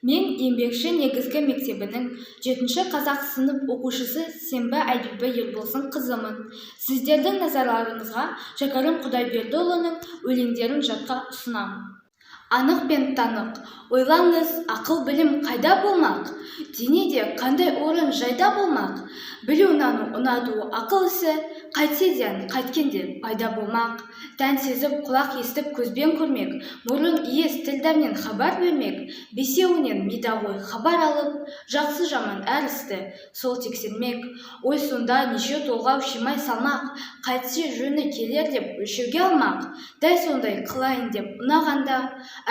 Мен Еңбекші негізгі мектебінің жетінші қазақ сынып оқушысы Сенбі Айбибі Ерболсынқызымын. Сіздердің назарларыңызға Шәкәрім Құдайбердіұлының өлеңдерін жатқа ұсынамын. Анық пен танық. Ойлаңыз, ақыл, білім қайда болмақ? Денеде қандай орын жайда болмақ? Білу, нану, ұнату ақыл ісі, қайтсе де, қайткенде пайда болмақ? Тән сезіп, құлақ естіп, көзбен көрмек, мұрын иіс, тіл дәмнен хабар бермек. Бесеуінен мида ғой хабар алып, жақсы жаман әр істі сол тексермек. Ой сонда неше толғау шимай салмақ, қайтсе жөні келер деп өлшеуге алмақ. Дәл сондай қылайын деп ұнағанда,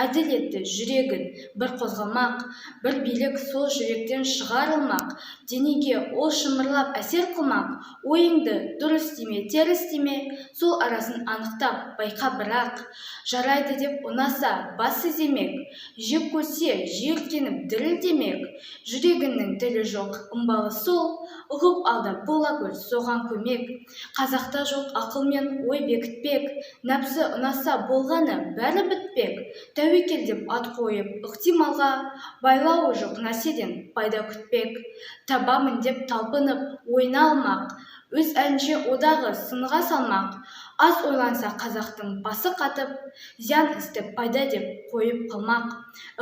әділетті жүрегін бір қозғалмақ. Бір билік сол жүректен шығарылмақ, денеге ол шымырлап әсер қылмақ. Ойыңды дұрыс деме, теріс деме, сол арасын анықтап байқа бірақ. Жарайды деп ұнаса, бас иземек, жек көрсе, жиіркеніп дірілдемек. Жүрегіңнің тілі жоқ, ымбалы сол, ұғып ал да бола көр соған көмек. Қазақта жоқ ақылмен ой бекітпек, нәпсі ұнаса болғаны, бәрі бітпек. Тәуекел деп ат қойып ықтималға, байлауы жоқ нәрседен пайда күтпек. Табамын деп талпынып ойына алмақ, өз әлінше одағы сынға салмақ. Аз ойланса қазақтың басы қатып, зиян істі пайда деп қойып қалмақ.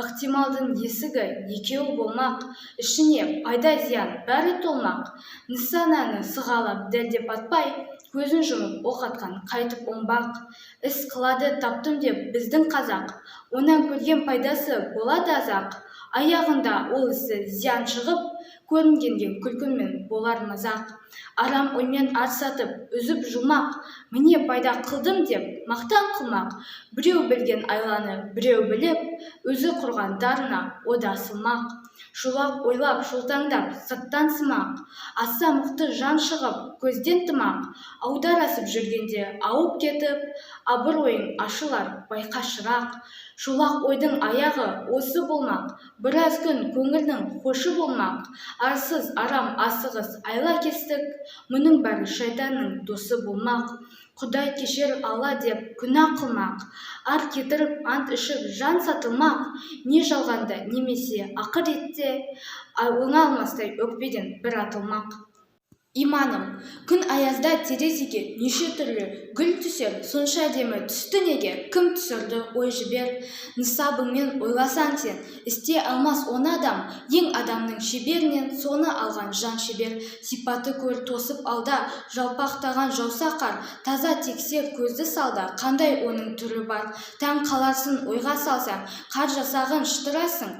Ықтималдың есігі екеу болмақ, ішіне пайда, зиян бәрі толмақ. Нысананы сығалап дәлдеп атпай, көзін жұмып оқ атқан қайтып оңбақ? Іс қылады таптым деп біздің қазақ, онан көрген пайдасы болады аз-ақ. Аяғында ол ісі зиян шығып, көрінгенге күлкімен болар мазақ. Арам оймен ар сатып, үзіп жұлмақ, міне пайда қылдым деп мақтан қылмақ. Біреу білген айланы біреу біліп, өзі құрған дарына о да асылмақ. Шолақ ойлап, шолтаңдап сырттан сымақ, аса мықты жан шығып көзден тымақ. Аударасып жүргенде ауып кетіп, абыройың ашылар, байқа, шырақ. Шолақ ойдың аяғы осы болмақ, біраз күн көңілдің хошы болмақ. Арсыз, арам, асығыс, айлакестік, мұның бәрі шайтанның досы болмақ. Құдай кешер, Алла деп күнә қылмақ, ар кетіріп, ант ішіп, жан сатылмақ. Не жалғанда немесе ақыретте оңалмастай өкпеден бір атылмақ. Иманым. Күн аязда терезеге неше түрлі гүл түсер. Сонша әдемі түсті неге, кім түсірді, ой жібер. Нысабыңмен ойласаң сен, істей алмас оны адам. Ең адамның шеберінен соны алған жан шебер. Сипаты көр, тосып алда, жалпақтаған жауса қар. Таза тексер, көзді сал да, қандай оның түрі бар? Таң қаларсың ойға салсаң, қар жасағын шытырасың.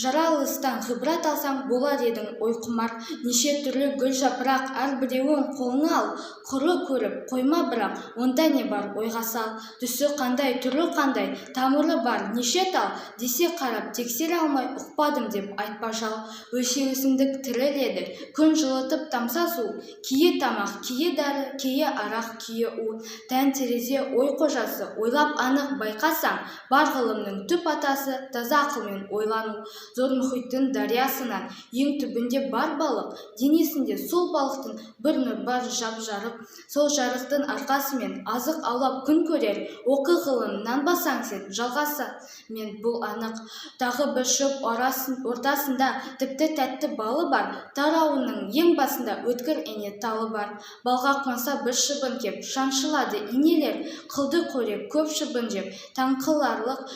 Жаралыстан ғибрат алсаң, болар едің ой құмар. Неше түрлі гүл, жапырақ, әрбіреуін қолыңа ал, құры көріп қойма бірақ, онда не бар, ойға сал. Түсі қандай, түрі қандай, тамыры бар неше тал десе, қарап тексере алмай, ұқпадым деп айтпа жал. Өлсе өсімдік, тіріледі күн жылытып тамса су. Кейі тамақ, кейі дәрі, кейі арақ, кейі у. Тән терезе, ой қожасы, ойлап анық байқасаң, бар ғылымның түп атасы таза ақылмен ойлану. Зор мұхиттың дариясынан ең түбінде бар балық, денесінде сол балықтың бір нұр бар жап-жарық. Сол жарықтың арқасымен азық аулап күн көрер. Оқы ғылым, нанбасаң сен, жалғаса мен бұл анық. Тағы бір шөп ортасында тіпті тәтті балы бар. Тарауының ең басында өткір ине талы бар. Балға қонса бір шыбын кеп, шаншылады инелер. Қылды қорек көп шыбын жеп, таң қыларлық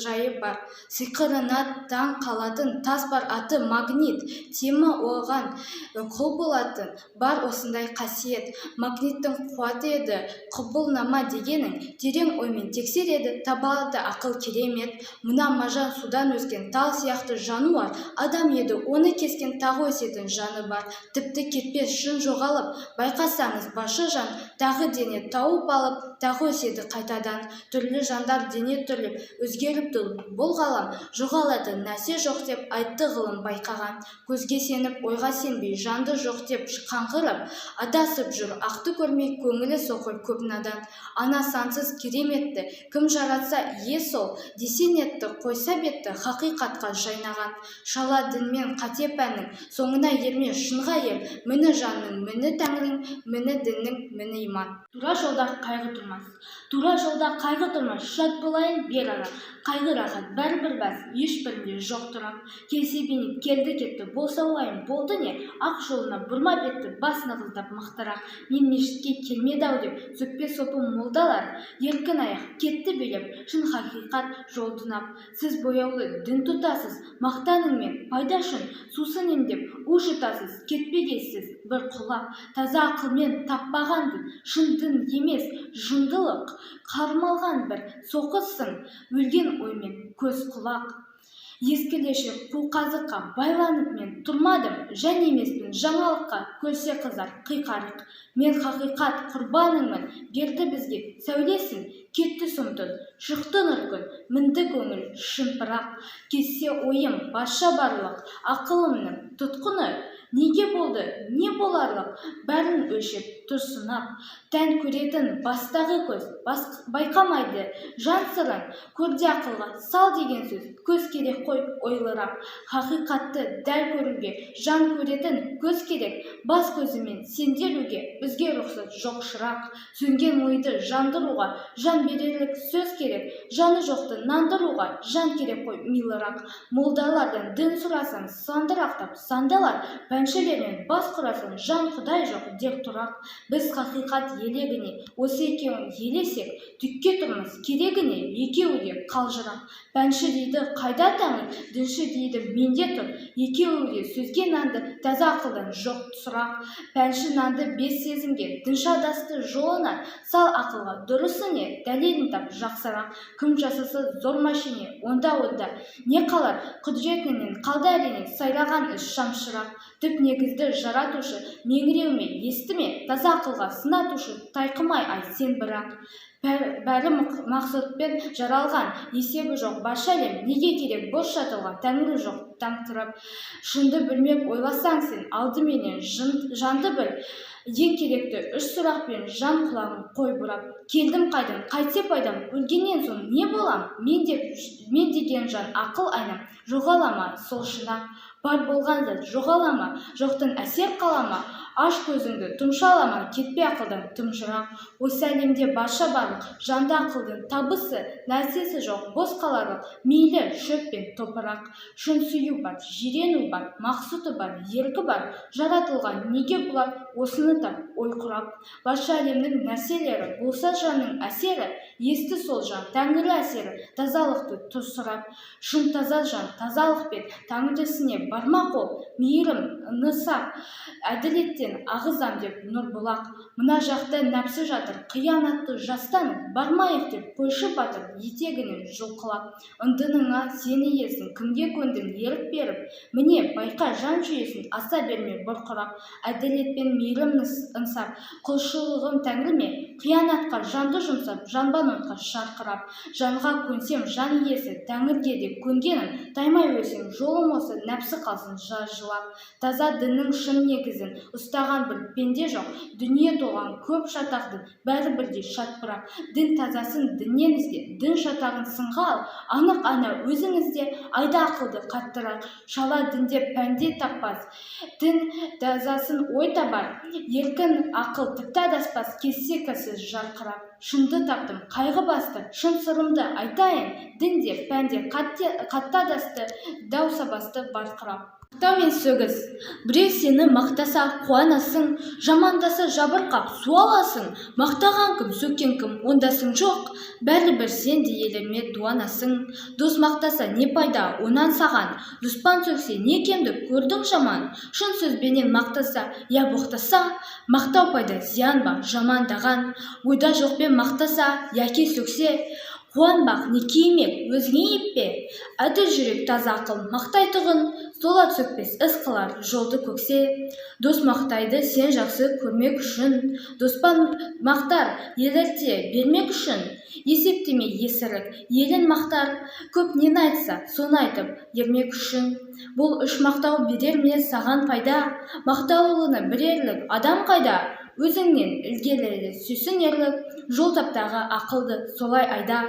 жайы бар. Сиқырына таң қалатын тас бар, аты магнит. Темі оған құл болатын бар осындай қасиет. Магниттің қуаты еді құбылнама дегенің, терең оймен тексереді, табады ақыл керемет. Мына маржан судан өскен тал сияқты жануар, адам еді оны кескен, тағы өсетін жаны бар. Тіпті кетпес шын жоғалып, байқасаңыз, барша жан тағы дене тауып алып, тағы өседі қайтадан. Түрлі жандар дене түрлеп, өзгеріп тұр бұл ғалам. Жоғалатын нәрсе жоқ деп айтты ғылым байқаған. Көзге сеніп, ойға сенбей, жанды жоқ деп қаңғырып, адасып жүр ақты көрмей, көңілі соқыр көп надан. Ана сансыз кереметті кім жаратса, ие сол десе, нетті қойса бетті хақиқатқа жайнаған. Шала дінмен қате пәннің соңына ерме, шынға ер. Міні жанның, міні тәңірің, міні діннің, міні иман. Тура жолда қайғы тұрмас, тура жолда қайғы тұрмас, шат болайын бер ара. Қайғы, рахат бәрі бір бәс, ешбірінде жоқ тұрақ. Келсе бейнет, келді кетті, болса уайым, болды не? Ақ жолына бұрма бетті, бас нығыздап мықтырақ. Мен мешітке келмеді-ау деп сөкпе сопы молдалар, еркін аяқ кетті билеп, шын хақиқат жолды нап. Сіз бояулы дін тұтасыз, мақтаныңмен пайда үшін, сусын емдеп у жұтасыз, кетпегейсіз бір құлап. Таза ақылмен таппаған дін шын дін емес, жындылық, қармалған бір соқырсың, өлген оймен көз құлақ. Ескілеше қу қазыққа байланып мен тұрмадым, жан емеспін жаңалыққа көрсе қызар қиқарық. Мен хақиқат құрбаныңмын, берді бізге сәулесін, кетті сұм түн, шықты нұр күн, мінді көңіл шымпырақ. Кезсе ойым барша барлық, ақылымның тұтқыны, неге болды, не боларлық, бәрін өлшеп тұр сынап. Тән көретін бастағы көз бас, байқамайды жан сырын, көрде ақылға сал деген сөз, көз керек қой ойлырақ. Хақиқатты дәл көруге жан көретін көз керек, бас көзімен сенделуге бізге рұқсат жоқ шырақ. Сөнген ойды жандыруға жан берерлік сөз керек, жаны жоқты нандыруға жан керек қой милырақ. Молдалардан дін сұрасаң, сандырақтап сандалар, пәншілермен бас құрасаң, жан құдай жоқ дер тұрақ. Біз хақиқат елегіне осы екеуін елесек, түкке тұрмыз, керегі не, екеуі де қалжырақ. Пәнші дейді: қайда тәңір? Дінші дейді: менде тұр. Екеуі де сөзге нанды, таза ақылдан жоқ сұрақ. Пәнші нанды бес сезімге, дінші адасты жолынан. Сал ақылға, дұрысы не, дәлелін тап жақсырақ. Кім жасаса зор машине, онда не қалар? Құдіретінен қалды, әрине, сайраған із шамшырақ. Түп негізді жаратушы меңіреуме, естіме, таза ақылға сынатушы тайқымай ай сен бірақ. Бәрі мақсатпен жаралған, есебі жоқ барша әлем, неге керек бос жатуға, тәңірі жоқ таңтырып? Шынды білмек ойласаң, сен алдыменен жанды біл, ең керекті үш сұрақпен жан құлағын қой бұрап. Келдім қайдан, қайтсе пайдам, өлгеннен соң не болам? Мен деп, мен деген жан ақыл айнам, жоғала ма сол шын-ақ? Бар болған зат жоғала ма, жоқтан әсер қала ма? Аш көзіңді, тұмшалама, кетпе ақылдан тым жырақ. Осы әлемде барша барлық жанды ақылдың табысы, нәрсесі жоқ бос қаларлық, мейлі шөп пен топырақ. Шын сүю бар, жирену бар, мақсұты бар, еркі бар, жаратылған неге бұлар, осыны тап ой құрап. Барша әлемнің нәрселері болса жанның әсері, есті сол жан тәңірі әсері, тазалықты тұр сұрап. Шын таза жан тазалықпен тәңірісіне бармақ, ол мейірім, нысап, әділеттен ағызам деп нұр бұлақ. Мына жақта нәпсі жатыр қиянатты жастанып, бармайық деп қойшы батыр етегінен жұлқылап. Ындыныңа сені иесің, кімге көндің ерік беріп? Міне, байқа жан жүйесін, аса берме бұрқырап. Әділет пен мейірім, ынсап, құлшылығым тәңіріме, қиянатқа жанды жұмсап, жанбан отқа шарқырап. Жанға көнсем, жан иесі тәңірге де көнгенім, таймай өлсем, жолым осы, нәпсі қалсын жылап. Таза діннің шын негізін ұстаған бір пенде жоқ, дүние толған көп шатақ дін, бәрі бірдей шатпырақ. Дін тазасын діннен ізде, дін шатағын сынға ал, анық ана өзің ізде, айда ақылды қаттырақ. Шала дінде пәнде таппас, дін тазасын ой табар, еркін ақыл тіпті адаспас, кезсе кірсіз жарқырап. Шынды таптым, қайғы басты, шын сырымды айтайын, дін де, пән де қатты адасты, дау сабасты барқырап. Мақтау мен сөгіс. Біреу сені мақтаса, қуанасың, жамандаса, жабырқап суаласың. Мақтаған кім, сөккен кім, ондасың жоқ, бәрібір сен де елеме дуанасың. Дос мақтаса, не пайда онан саған? Дұспан сөксе, не кемдік көрдің жаман? Шын сөзбенен мақтаса, я боқтаса, мақтау пайда, зиян ба жамандаған? Ойда жоқпен мақтаса яки сөксе, қуанбақ не кейімек, өзіңе еп пе? Әділ жүрек, таза ақыл мақтайтұғын, солар сөкпес іс қылар жолды көксе. Дос мақтайды сен жақсы көрмек үшін, дұспан мақтар елірте бермек үшін. Есептемей есірік елін мақтар, көп нені айтса, соны айтып ермек үшін. Бұл үш мақтау берер ме саған пайда? Мақтаулыны бірерлік адам қайда? Өзіңнен ілгерілі сүйсін ерлік, жол таптағы ақылды солай айда.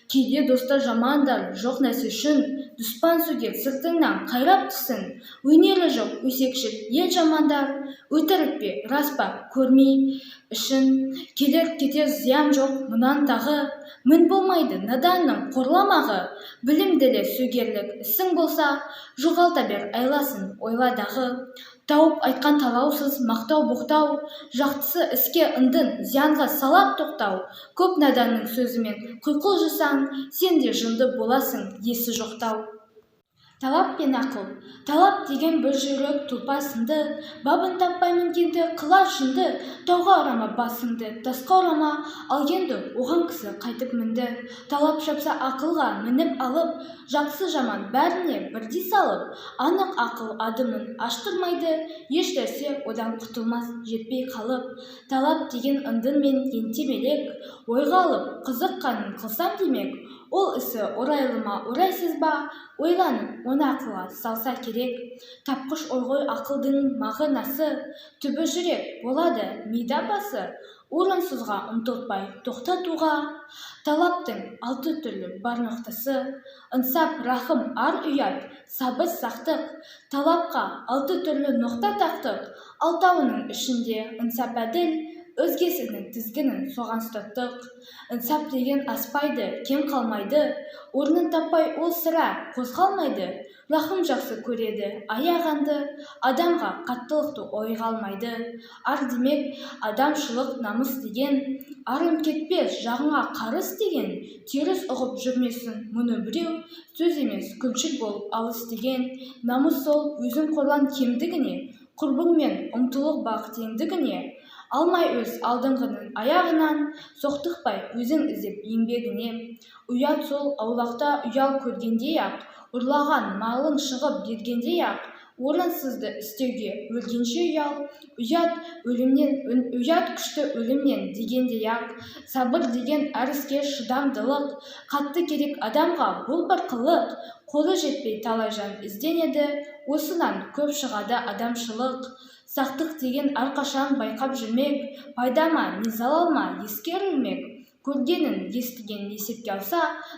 Кейде достар жамандар жоқ нәрсе үшін, дұспан сөгер сыртыңнан қайрап тісін. Өнері жоқ өсекшіл ел жамандар, өтірік пе, рас па, Көрмей ішін, келер кетер зиян жоқ мұнан тағы. Мін болмайды наданның қорламағы. Білімділі сөгерлік ісің болса, жоғалта бер айласын, ойла дағы. Тауып айтқан талаусыз мақтау боқтау, жақсы іске ындын, зиянға салап тоқтау. Көп наданның сөзімен құйқылжысаң, сен де жынды боласың есі жоқтау. Талап пен ақыл. Талап деген бір жүйрік тұлпар сынды, бабын таппай мінгенді қылар жынды. Тауға ұрама басыңды, тасқа ұрама, ал енді оған кісі қайтып мінді? Талап шапса ақылға мініп алып, жақсы-жаман бәріне бірдей салып, анық ақыл адымын аштырмайды, еш нәрсе одан құтылмас жетпей қалып. Талап деген ындын мен ентелемек, ойға алып, қызыққанын қылсам демек, ол ісі орайлы ма, орайсыз ба, ойланып оны ақылға салса керек. Тапқыш ой ғой ақылдың мағынасы, түбі жүрек болады, мида басы, орынсызға ұмтылтпай тоқтатуға. Талаптың алты түрлі бар ноқтасы: ынсап, рахым, ар, ұят, сабыр, сақтық. Талапқа алты түрлі ноқта тақтық, алтауының ішінде ынсап әділ, өзгесінің тізгінін соған ұстаттық. Ынсап деген аспайды, кем қалмайды, орнын таппай ол сірә қозғалмайды. Рахым жақсы көреді аяғанды, адамға қаттылықты ойға алмайды. Ар демек адамшылық намыс деген, арың кетпес жағыңа қарыс деген. Теріс ұғып жүрмесін мұны біреу, сөз емес, күншіл болып алыс деген. Намыс сол өзің қорлан кемдігіне, құрбыңмен ұмтылып бақ теңдігіне. Алмай өз алдыңғының аяғынан, соқтықпай өзің іздеп еңбегіне. Ұят сол аулақта ұял көргендей-ақ, ұрлаған малың шығып бергендей-ақ. Орынсызды істеуге өлгенше ұял, ұят өлімнен, ұят күшті өлімнен дегендей-ақ. Сабыр деген әр іске шыдамдылық, қатты керек адамға бұл бір қылық. Қолы жетпей талай жан ізденеді, осынан көп шығады адамшылық. Сақтық деген әрқашан байқап жүрмек, пайда ма, не залал ма, ескерілмек. Көргенін, естігенін есепке алса,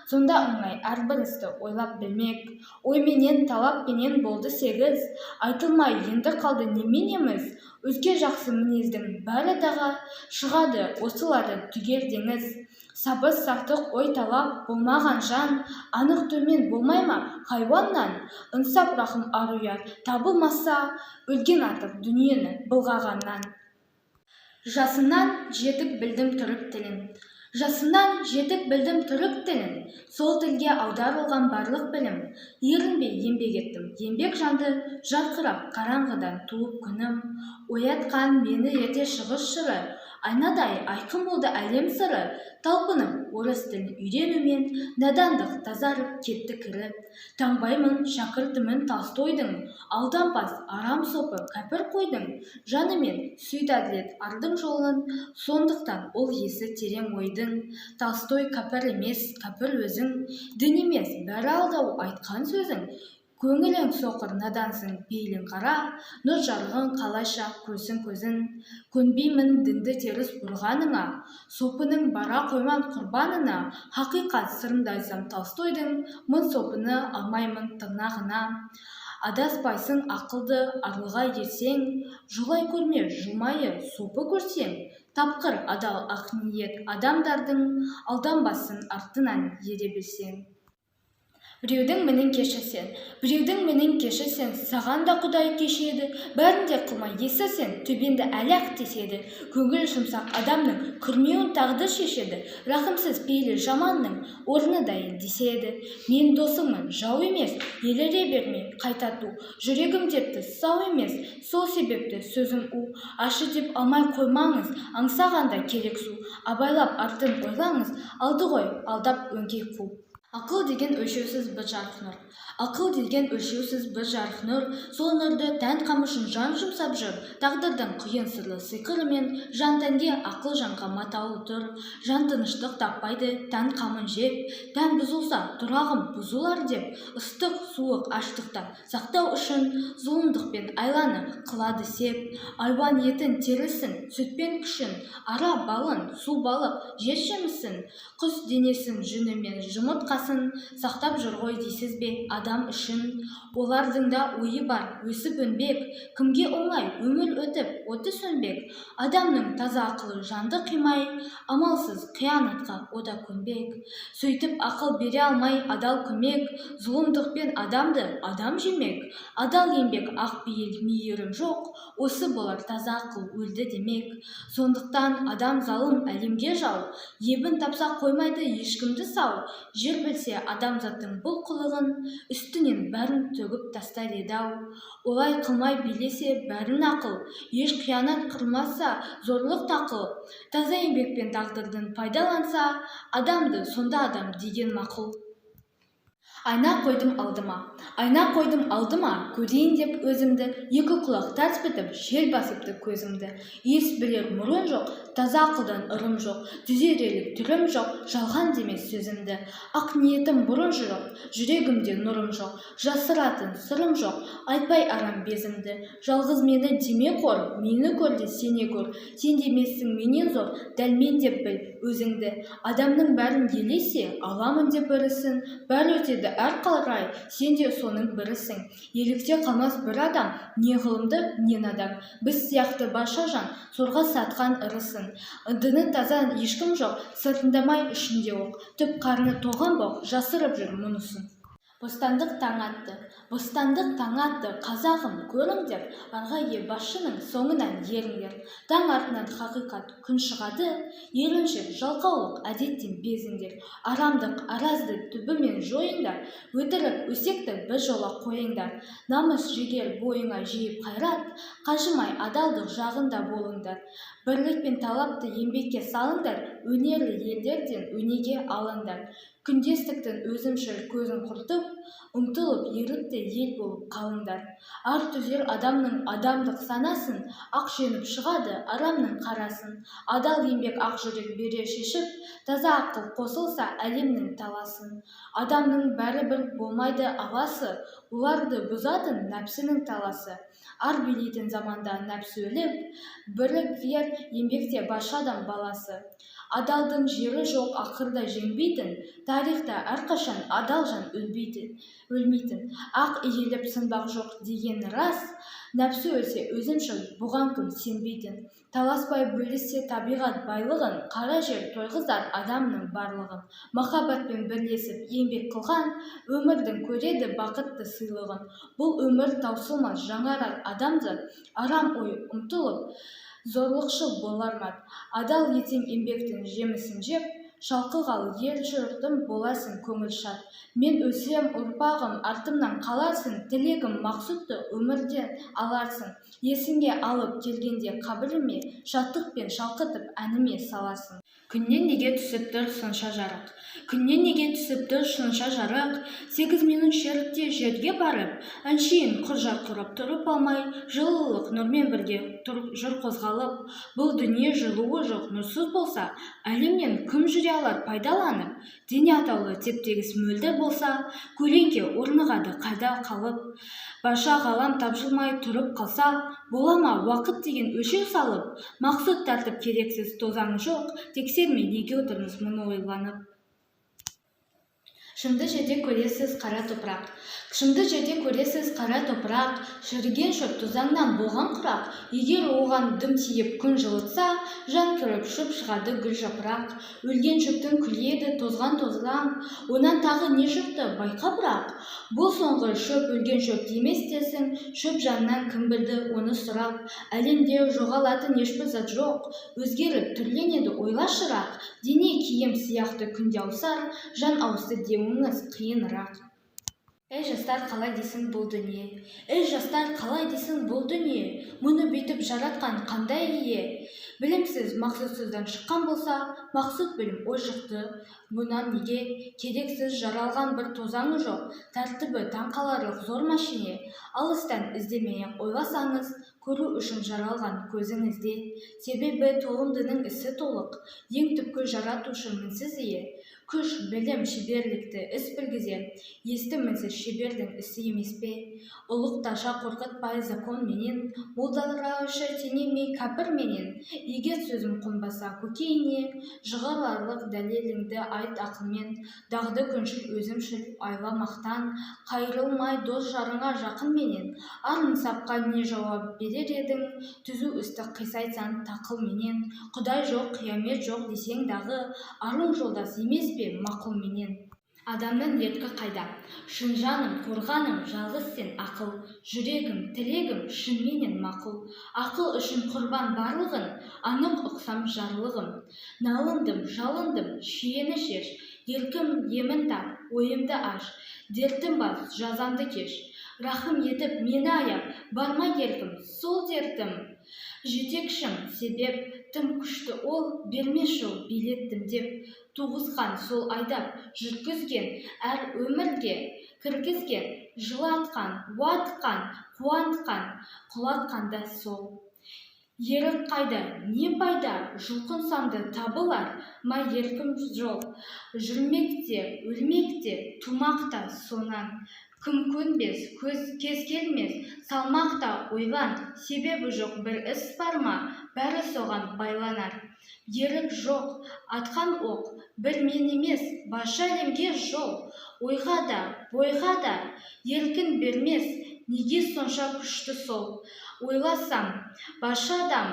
сонда оңай әрбір істі ойлап білмек. Ойменен, талаппенен болды сегіз, айтылмай енді қалды неменеміз? Өзге жақсы мінездің бәрі дағы шығады осылардан түгел деңіз. Сабыр, сақтық, ой, талап болмаған жан анық төмен болмай ма хайуаннан? Ынсап, рахым, ар, ұят табылмаса, өлген артық дүниені былғағаннан. Жасымнан жетік білдім түрік тілін. Жасымнан жетік білдім түрік тілін, сол тілге аударылған барлық білім. Ерінбей еңбек еттім, еңбек жанды, жарқырап қараңғыдан туып күнім. Оятқан мені ерте шығыс жыры, айнадай айқын болды әлем сыры. Талпынып орыс тілін үйренумен, надандық тазарып кетті кірі. Таңбаймын шәкіртімін Толстойдың, алдампаз, арам сопы, кәпір қойдың. Жанымен сүйді әділет, ардың жолын, сондықтан ол есі терең ойдың. Толстой кәпір емес, кәпір өзің, дін емес, бәрі алдау айтқан сөзің. Көңілің соқыр, надансың, пейілің қара, нұр жарығын қалайша көрсін көзің? Көнбеймін дінді теріс бұрғаныңа, сопының бара қойман құрбанына. Хақиқат сырымды айтсам Толстойдың, мың сопыны алмаймын тырнағына. Адаспайсың ақылды арлыға ерсең, жолай көрме жылмайы сопы көрсең. Тапқыр, адал, ақ ниет адамдардың, алданбассың артынан ере берсең. Біреудің мінін кешірсең. Біреудің мінін кешірсең, саған да құдай кешеді. Бәрін де қылмай есірсең, төбеңді әлі-ақ теседі. Көңілі жұмсақ адамның күрмеуін тағдыр шешеді, рахымсыз пейілі жаманның орны дайын деседі. Мен досыңмын, жау емес, еліре берме қайта ту. Жүрегім дерті сау емес, сол себепті сөзім у. Ащы деп алмай қоймаңыз, аңсағанда керек су. Абайлап артын ойлаңыз, алды ғой алдап өңкей қу. Ақыл деген өлшеусіз бір жарық нұр. Ақыл деген өлшеусіз бір жарық нұр, сол нұрды тән қамы үшін жан жұмсап жүр. Тағдырдың қиын сырлы сиқырымен жан тәнге, ақыл жанға матаулы тұр. Жан тыныштық таппайды тән қамын жеп, тән бұзылса, тұрағым бұзылар деп. Ыстық, суық, аштықтан сақтау үшін зұлымдық пен айланы қылады сеп. Айуан етін, терісін, сүт пен күшін, ара балын, су балық, жер жемісін, құс денесін, жүні мен жұмыртқасын. басын сақтап жүр ғой дейсіз бе адам үшін? Олардың да ойы бар, өсіп-өнбек. Кімге оңай өмір өтіп, оты сөнбек? Адамның таза ақылы жанды қимай, амалсыз қиянатқа о да көнбек. Сөйтіп ақыл бере алмай адал көмек, зұлымдықпен адамды адам жемек. Адал еңбек, ақ пейіл, мейірім жоқ, осы болар таза ақыл өлді демек. Сондықтан адам залым әлемге жау, ебін тапса, қоймайды ешкімді сау. Жер білсе адамзаттың бұл қылығын, үстінен бәрін төгіп тастар еді-ау. Олай қылмай билесе бәрін ақыл, еш қиянат қылмаса, зорлық тақыл, таза еңбекпен тағдырдың пайдаланса адамды, сонда адам деген мақұл. Айна қойдым алдыма, айна қойдым алдыма, көрейін деп өзімді. Екі құлақ тарс бітіп, жел басыпты көзімді. Иіс білер мұрын жоқ, таза ақылдан ырым жоқ, түзелерлік түрім жоқ, жалған демес сөзімді. Ақ ниетім бұрын жоқ, жүрегімде нұрым жоқ, жасыратын сырым жоқ, айтпай арам безімді. Жалғыз мені деме қор, мені көр де сене көр, сен де емессің менен зор, дәл мен деп біл өзіңді. Адамның бәрін елесе аламын деп ірісін, бәрі өтеді әр қарай, сен де соның бірісің. Елікте қалмас бір адам, не ғылымды, не надан, біз сияқты барша жан сорға сатқан ырысын. Діні таза ешкім жоқ, сыртында май, ішінде оқ, түп қарны толған боқ, жасырып жүр мұнысын. Бостандық таңы атты, бостандық таңы атты, қазағым, көріңдер, арға ие басшының соңынан еріңдер. Таң артынан хақиқат күн шығады, еріншек, жалқаулық әдеттен безіңдер. Арамдық, аразды түбімен жойыңдар, өтірік, өсекті бір жола қойыңдар. Намыс, жігер бойыңа жиып қайрат, қажымай адалдық жағында болыңдар. Бірлік пен талапты еңбекке салыңдар, өнерлі елдерден өнеге алыңдар. Күндестіктің өзімшіл көзін құртып, ұмтылып ерлікті ел болып қалыңдар. Ар түзер адамның адамдық санасын, ақ жеңіп шығады арамның қарасын. Адал еңбек, ақ жүрек берер шешіп, таза ақыл қосылса әлемнің таласын. Адамның бәрі бір болмайды аласы, оларды бұзатын нәпсінің таласы. Ар билейтін заманда нәпсі өліп, бірігер еңбекте барша адам баласы. Адалдың жері жоқ ақырда жеңбейтін, тарихта әрқашан адал жан өлмейтін. Ақ иіліп сынбақ жоқ деген рас, нәпсі өлсе, өзімшіл, бұған кім сенбейтін? Таласпай бөліссе табиғат байлығын, қара жер тойғызар адамның барлығын. Махаббатпен бірлесіп еңбек қылған өмірдің көреді бақытты сыйлығын. Бұл өмір таусылмас жаңарар адамзат, арам ой ұмтылып, зорлықшыл болар мат. Адал етсең еңбектің жемісін жеп, шалқығалы ел-жұртым, боласың көңіл шат. Мен өлсем, ұрпағым, артымнан қаларсың, тілегім мақсұтты өмірден аларсың. Есіңе алып келгенде қабіріме, шаттықпен шалқытып әніме саларсың. Күннен неге түсіп тұр сонша жарық? Күннен неге түсіп тұр сонша жарық? 8 минут ширекте жерге барып, әншейін құр жарқырап тұрып алмай, жылылық нұрмен бірге жүр қозғалып. Бұл дүние жылуы жоқ, нұрсыз болса, әлемнен кім жүре алар пайдаланып? Дене атаулы теп-тегіс мөлдір болса, көлеңке орнығады қайда қалып? Барша ғалам тапжылмай тұрып қалса, бола ма уақыт деген өлшеу салып? Мақсұт тәртіп керексіз, тозаң жоқ, тексермей неге отырмыз мұны ойланып? Шымды жерде көресіз қара топырақ, шымды жерде көресіз қара топырақ, шіріген шөп тозаңнан болған құрақ. Егер оған дым тиіп, күн жылытса, жан кіріп, шып шығады гүл жапырақ. Өлген шөптің күлі еді тозған тозаң, онан тағы не шықты, байқа бірақ. Бұл соңғы шөп өлген шөп емес дерсің, шөп жанынан кім білді оны сұрап? Әлемде жоғалатын ешбір зат жоқ, өзгеріп түрленеді, ойла, шырақ. Дене киім сияқты күнде ауысар, жан ауысты деуіңіз қиынырақ. Ей, жастар, қалай дейсің бұл дүние? Ей, жастар, қалай дейсің бұл дүние? Мұны бүйтіп жаратқан қандай ие? Білімсіз, мақсұтсыздан шыққан болса, мақсұт, білім, ой шықты мұнан неге? Керексіз жаралған бір тозаңы жоқ, тәртібі таңқаларлық зор машине. Алыстан іздемей-ақ ойласаңыз, көру үшін жаралған көзіңізде. Себебі толымдының ісі толық, ең түпкі жаратушы мінсіз ие. Күш, білім, шеберлікті іс білгізер. Есті мінсіз шебердің ісі емес пе? Ұлықташа қорқытпай законменен, Молдаларша теңемей кәпірменен. Егер сөзім қонбаса көкейіне, Жығыларлық дәлеліңді айт ақылмен. Дағды күншіл, өзімшіл, айла мақтан, Қайырылмай дос-жарыңа жақынменен. Ар-ынсапқа не жауап берер едің, Түзу істі қисайтсаң тақылменен? Құдай жоқ, қиямет жоқ десең дағы, Арың жолдас емес пе мақұлменен? Адамның еркі қайда? Шын жаным, қорғаным, жалғыз сен, ақыл. Жүрегім, тілегім шынменен мақұл. Ақыл үшін құрбан барлығын, Анық ұқсам жарлығым. Налындым, жалындым, шиені шеш. Еркім емін тап, ойымды аш. Дертім бас, жазамды кеш. Рахым етіп, мені аяп, Бар ма еркім, сол дертім? Жетекшім, себеп, тым күшті ол, Бермес жол билеттім деп. Туғызған сол, айдап жүргізген, Әр өмірге кіргізген, Жылатқан, уатқан, қуантқан, Құлатқан да сол. Ерік қайда, не пайда? Жұлқынсам да табылар ма еркім жол? Жүрмек те, өлмек те, тумақ та сонан. Кім көнбес, көз кез келмес, Салмақ та ойлан. Себебі жоқ бір іс бар ма, Бәрі соған байланар. Ерік жоқ, атқан оқ, бір мен емес, Барша әлемге жол. Ойға да, бойға да еркін бермес, Неге сонша күшті сол? Ойласам, барша адам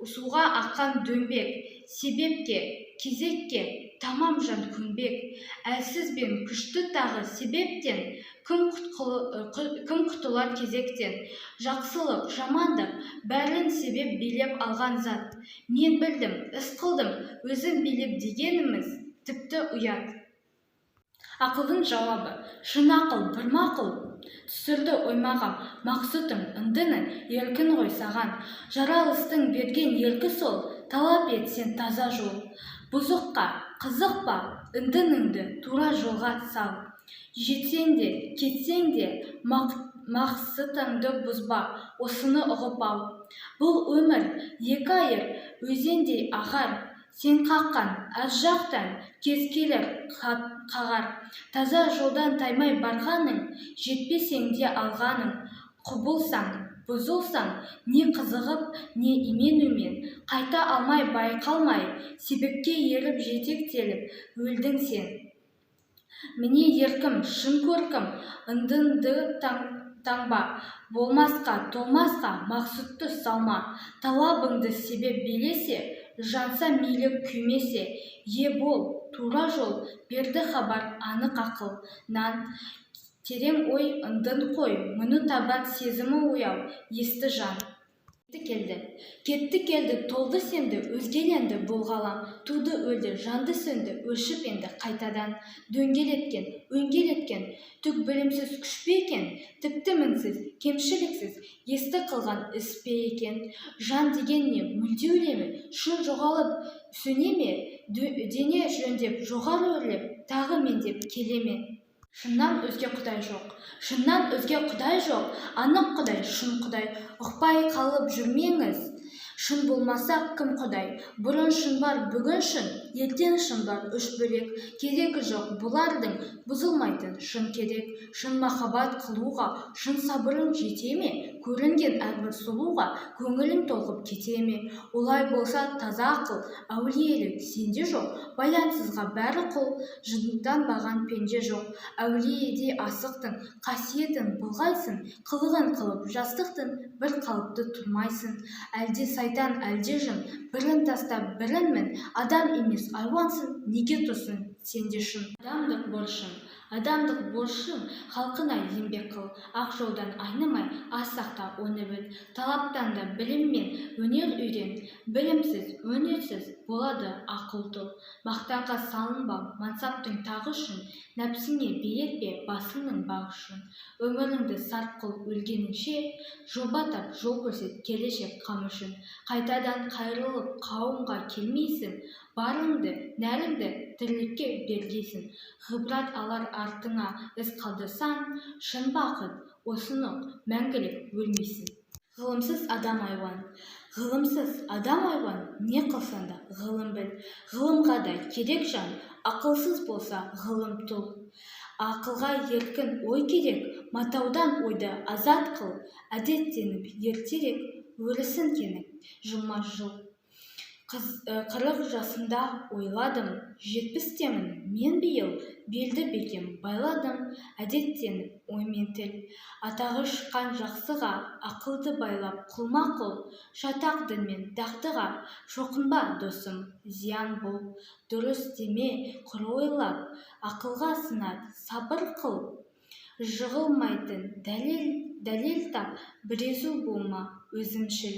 суға аққан дөңбек. Себепке, кезекке тамам жан көнбек. Әлсіз бен күшті тағы себептен. Кім құтылар кезектен? Жақсылық, жамандық, бәрін себеп билеп алған зат. Мен білдім, іс қылдым, өзім билеп дегеніміз тіпті ұят. Ақылдың жауабы. Шын ақыл бір мақұл түсірді оймағам. Мақсұтың, ындының еркін ғой саған. Жаралыстың берген еркі сол. Талап ет сен таза жол. Бұзыққа қызықпа, ындыныңды тура жолға сал. Жетсең де, кетсең де, мақсұтыңды бұзба, осыны ұғып ал. Бұл өмір екі айыр өзендей ағар. Сен қаққан әр жақтан кез келер қағар. Таза жолдан таймай барғаның, жетпесең де алғаның. Құбылсаң, бұзылсаң, не қызығып, не именумен, Қайта алмай байқалмай, себепке еріп жетектеліп өлдің сен. Міне еркім, шын көркім, ындынды таңба. Болмасқа, толмасқа мақсұтты салма. Талабыңды себеп билесе, Жанса мейлі, күймесе. Ие бол, тура жол берді хабар анық ақылнан. Терең ой, ындын қой, мұны табар сезімі ояу, есті жан. Кетті келді, кетті келді, толды семді, өзгеленді бұл ғалам. Туды, өлді, жанды, сөнді, өршіп енді қайтадан. Дөңгелеткен, өңгелеткен түк білімсіз күш пе екен? Тіпті мінсіз, кемшіліксіз есті қылған іс пе екен? Жан деген не, мүлде өле ме, Шын жоғалып сөне ме? Дене жөндеп, жоғары өрлеп, Тағы мен деп келе ме? Шыннан өзге құдай жоқ, шыннан өзге құдай жоқ. Анық құдай, шын құдай, Ұқпай қалып жүрмеңіз. Шын болмаса, кім құдай? Бұрын шын бар, бүгін шын, ертең шын бар, үш бөлек. Керегі жоқ бұлардың, бұзылмайтын шын керек. Шын махаббат қылуға шын сабырың жете ме? Көрінген әрбір сұлуға көңілің толқып кете ме? Олай болса, таза ақыл, әулиелік сенде жоқ. Баянсызға бәрі құл, жынданбаған пенде жоқ. Әулиедей асықтың, қасиетін былғайсың. Қылығын қылып жастықтың, бір қалыпты тұрмайсың. Әлде сайтан, әлде жын, бірін тастап, бірін мін. Адам емес, айуансың, неге тұрсың сенде шын? Адамдық борышым. Адамдық борышым: халқыңа еңбек қыл. Ақ жолдан айнымай, ар сақта, оны біл. Талаптан да, білім мен өнер үйрен. Білімсіз, өнерсіз болады ақыл тұл. Мақтанға салынба мансаптың тағы үшін. Нәпсіңе билетпе басыңның бағы үшін. Өміріңді сарп қыл өлгеніңше. Жоба тап, жол көрсет келешек қамы үшін. Қайтадан қайырылып қауымға келмейсің. Барыңды, нәріңді тірлікке бергейсің. Ғибрат алар артыңа із қалдырсаң, Шын бақыт, осыны ұқ, мәңгілік өлмейсің. Ғылымсыз адам айуан. Ғылымсыз адам айуан, Не қылсаң да, ғылым біл. Ғылымға да керек жан. Ақылсыз болса ғылым тұл. Ақылға еркін ой керек, матаудан ойды азат қыл. Әдеттеніп ертерек, өрісің кеңіп жылма-жыл. 40 жасымда ойладым, 70-темін мен биыл. Белді бекем байладым, әдеттеніп ой мен тіл. Атағы шыққан жақсыға ақылды байлап қолма-қол. Шатақ дін мен дағдыға шоқынба, досым, зиян бұл. Дұрыс деме құр ойлап, ақылға сынат, сабыр қыл. Жығылмайтын дәлел тап, бірезу болма өзімшіл.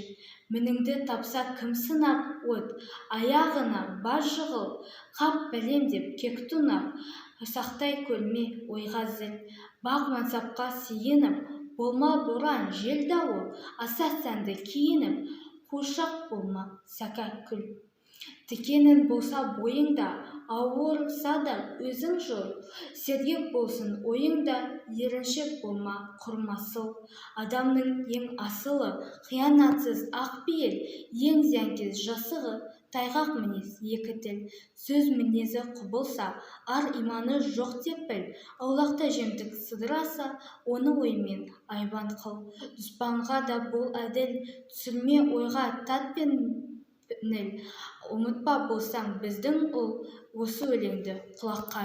Мініңді тапса кім сынап от, аяғына бар жығыл. Қап бәлем деп кек тонап, сақтай көрме ойға зіл. Бақ мансапқа сиынып, болма боран, жел, дауыл. Аса сәнді киініп, қуыршақ болма, сәка күл. Тікенің болса бойыңда, ауырса да өзің жұл. Сергек болсын ойың да, еріншек болма, құрма сыл. Адамның ең асылы — қиянатсыз ақ пейіл. Ең зиянкес жасығы — тайғақ мінез, екі тіл. Сөз мінезі құбылса, ар-иманы жоқ деп біл. Аулақта жемтік сыдыраса, оны оймен айбан қыл. Дұспанға да бол әділ, түсірме ойға тат пен ніл. Ұмытпа, болсаң біздің ұл, осы өлеңді құлаққа.